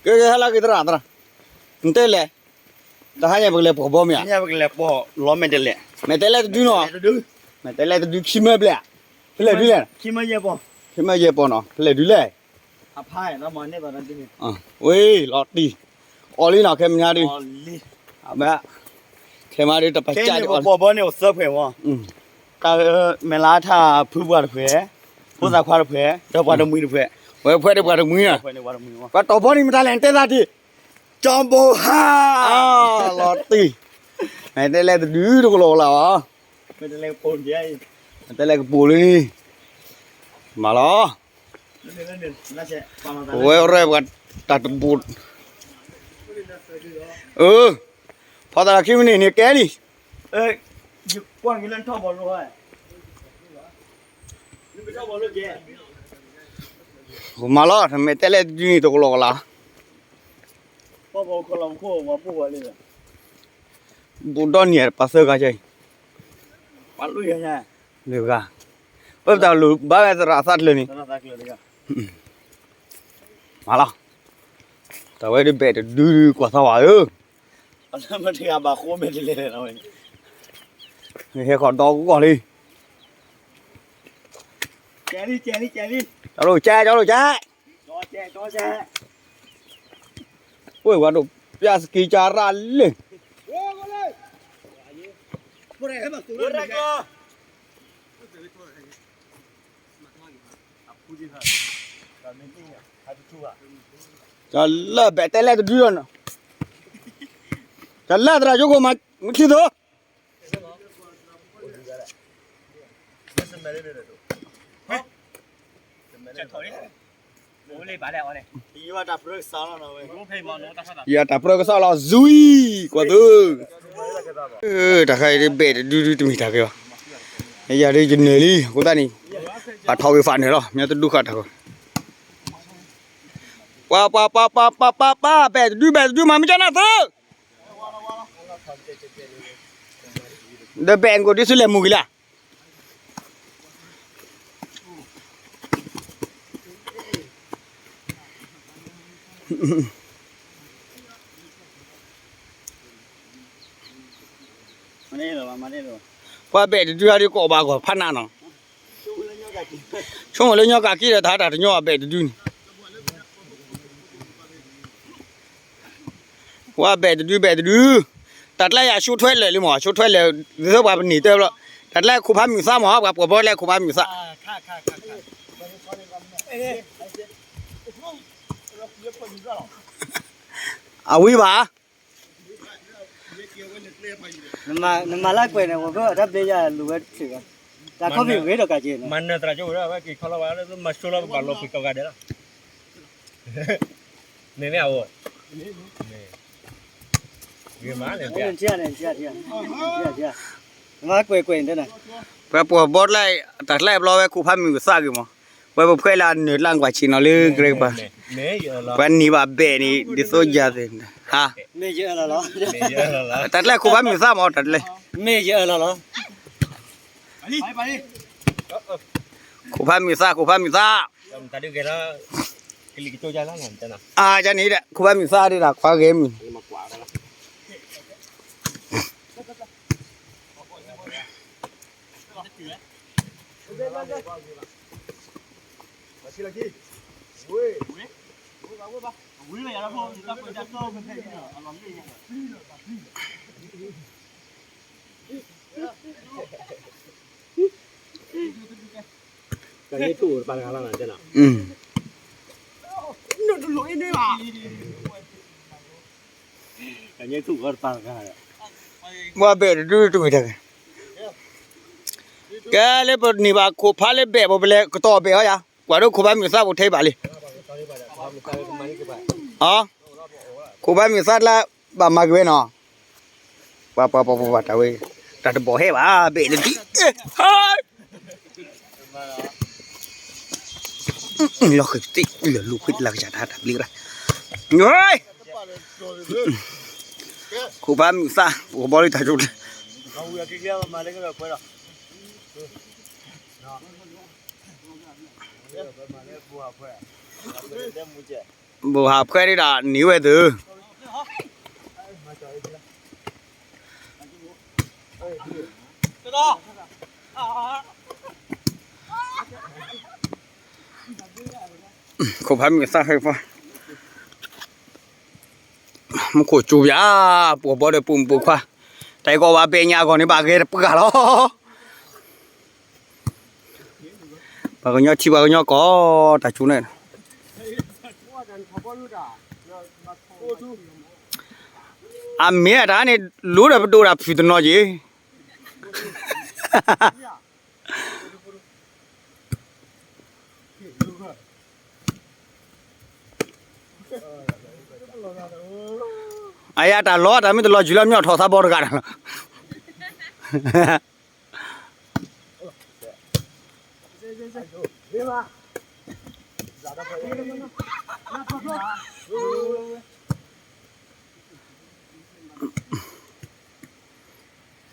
ကဲ ကဲ ဟဲလၢက့ၤသရၣ် သရၣ်, နတဲလဲၣ်, တဟါညါပကလဲၤပှီၢ်ဘီမ့ၢ်ဧါ, ပကလဲၤပှီၢ်လီၤမဲာ်တဲးလဲး, မဲာ်တဲးလဲးတဒုနီၤ, မဲာ်တဲးလဲးတဒုခံမၢဘျဲၣ်, ဖဲလဲၣ်ဒုလဲၣ်, ခံမၢယဲၢ်ပီၢ်နီၤ, ဖဲလဲၣ်ဒုလဲၣ်, ဝ့ၢ်လီၤတံၢ်, အီၤလံနီၤ ခဲမညါဒု, အဘၣ်, ခဲမၤဒုတပစၢ်ဒုအီၤ, မဲာ်လါထၣ်ဖုပှၤတဖှဲး, ဖိသၣ်ခွါတဖှဲး, ဒီးပှၤတမှံၤတဖှဲး, ဝဲဖှဲးဒီးပှၤတမှံၤနီၤ, ပှၤတီၢ်ဘီန့ၣ်မတၤလဲၣ် နတဲသးဒံး, ကၠီဘိဟါ, လီၤတံၢ်, မဲာ်တဲးလဲးတဒုတကလီကလီဘၣ်, မဲာ်တဲးလဲးကပူၤလၢန့ၣ်, မၤလီၤ, ဝဲရဲၣ်ပှၤတၢ်တဘူး, အၢ, ဖီသးလၢခံမံးနံးန့ၣ်ကဲလံ, မၤလီၤ မဲာ်တဲးလဲးတဒုန့ၣ်တကလီကလီ ဘူးဒီနံၤပှၤသၢဂၤအံၤ, လၢဂၤ, ပတၢ်လိၣ်ဘၣ်ဝဲသရၣ်သးကျၢၤန့ၣ်, မၤလီၤ, တၢ်ဝဲဒုးဘဲၣ်တဒုကွၢ်သးဝဲဧၢ, ဟဲဃီၤဒီကီၢ်လံ, ကၠီလိာ်ကၠဲ ကၠီလိာ်ကၠဲ အိၣ်ဝဲဒိၣ်ပျၢ်စကံကၢ်ရၣ်လၢ, တၢ်လၢဘဲၣ်တဲးလဲးတဒုလီၤ, တၢ်လၢသရၣ်ကၠိခိၣ်မၤမုၢ်ချံသိး ယတၢ်ပြၢကစၢ်လီၤ ဇူအံၤ ကွၢ်သု, တၢ်ခါအံၤဒ်ဘဲၣ်တဒုဒုတမ့ၢ်တၢ်ကဲဘၣ်, ယၤဒ်ယနၢၤလံ အဃိသတးန့ၣ်, ပှၤထီၣ်က့ၤဖးနၢၤလီၤ မ့ၢ်တဒူၣ်ဃာ်တၢ်ကီ, ပှၤပှၤပှၤပှၤပှၤပှၤပှၤ ဘဲၣ်တဒုဘဲၣ်တဒုမၤမ့ၢ်ကၠၢ်နၢ်သု, ဒီးဘဲၣ်နကိာ်ဒ်ဆူလဲၣ်မူၤက့ၤလၢ ပှၤဘဲၣ်တဒုဟးဒ်ကိးဘၣ်ဂီၢ်ဖးနးနီၤ, ဆိကမိၣ်လၢညီကးက့ဒီးတၢ်တၢ်တညီအဘဲၣ်တဒုန့ၣ် ပှၤဘဲၣ်တဒုဘဲၣ်တဒု, တၢ်ကျဲယၤဆိထွဲလၢာ်လံမး ဆိထွဲလၢာ်, သ့ၣ်ပှၤပနံာ်တၢဘျီ, တၢ်ကျဲခိၣ်ဖးမုၢ်သးမး ပှၤပှီၢ်ဘီကျဲခိၣ်ဖးမုၢ်သး, အဝံၤဘၣ် နမၤလၢကွဲးန့ၣ် ဝဲဖဲတၢ်ဘျ့ယၤလူၤဝဲတထံၣ်ဘၣ်, တၢ်ခီၣ်ဖံးဂ့ၤဒီးကးက့ၤန့ၣ်, မၤနၢၤသရၣ်ကၠိဝဲဒၣ် ဝဲက့ၤခီလီၤဝဲလၢမၤဆိလီၤ ပဘၣ်လီၤဖှံးကီးဂၤဒဲးလီၤ, မ့ၢ်မ့ၢ်အဝဲ, ဂ့ၤမးန့ၣ်, မၤကွဲးကွဲးန့ၣ်, ပှၤပှီၢ်ဘီတလၢ တၢ်ကျဲဘျီဝဲခိၣ်ဖးမုၢ်ကသၣ်ဂ့ၤမး, ပှၤပဖှဲလၢအနၢၤတလၢကွၢ်ဆံးနီၤလၢကြဲးပၤ, ပှၤနံၤဘၣ်ဘဲၣ်န့ၣ် ဒ်သိးယၤသ့ၣ်, ဟါ, တၢ်ကျဲခိၣ်ဖးမုၢ်သၣ်မး တၢ်ကျဲ, မ့ၢ်ယအၢၣ်လီၤလီၤ, ခိၣ်ဖးမုၢ်သၣ် ခိၣ်ဖးမုၢ်သၣ်, အါ ကန့ၣ်ဒီး ခိၣ်ဖးမုၢ်သၣ်ဒ်တၢ်ခွါဂဲၤမုၢ် ဘၣ်ဘဲၣ်တဒုတမ့ၢ်တၢ်ဂ့ၤ, ကဲလၢပန့ၢ်ဘၣ်ခိၣ်ဖးလၢဘဲၣ် ပလဲၤကတီၤဘဲၣ်အီၤယၤ, ပှၤဒိခိၣ်ဖးမုၢ်သၣ်ပူၤထဲဘၣ်လံ, ခိၣ်ဖးမုၢ်သၣ်တလၢ ဘၣ်မၤက့ၤဝဲနီၤ, ပှၤပှၤပှၤပှၤတၢ်ဝဲ, တၢ်တဘီၣ်ဟဲဘၣ် ဘဲၣ်တဒု, လီၤဃံၤသ့ၣ်လၢလူၤဖုလၢကစၢ်တၢ်တၢ်ဘျ့ရၣ်, ခိၣ်ဖးမုၢ်သၣ် ပကဘီလံတၢ်ကၠိကျဲ, မၤလၢပှဲၤဒီး, မၤလၢပှဲၤ, မၤလၢပှဲၤ, ဘိးဟးဖှဲဒၣ်နံၤဝဲသု, ခိၣ်ဖးမုၢ်သၣ်ဃဲဖီ, မူခိၣ်ကၠူဘၣ်, ပှၤဘီဒီးပူၤမုၢ်ပိာ်ခွါ, တၢ်အံၤကီးဝဲဘဲညါအဂီၢ်န့ၣ် ဘၣ်ဂဲၤတပှၢ်လီၤ. ပှၤကညီထံပှၤကညီကီၢ် တၢ်ကၠူန့ၣ်, အမ့ၢ်အတၢ်န့ၣ် လူဒီးပဒိၣ်တၢ်ဖုၣ်တနီၤက့ၤ အယတၢ်လီၤ တၢ်မ့ၢ်တလီၤယံၤလီၤ မ့ၢ်အီၣ်ထီၣ်သးဘီတဂၤတၢ်လီၤ.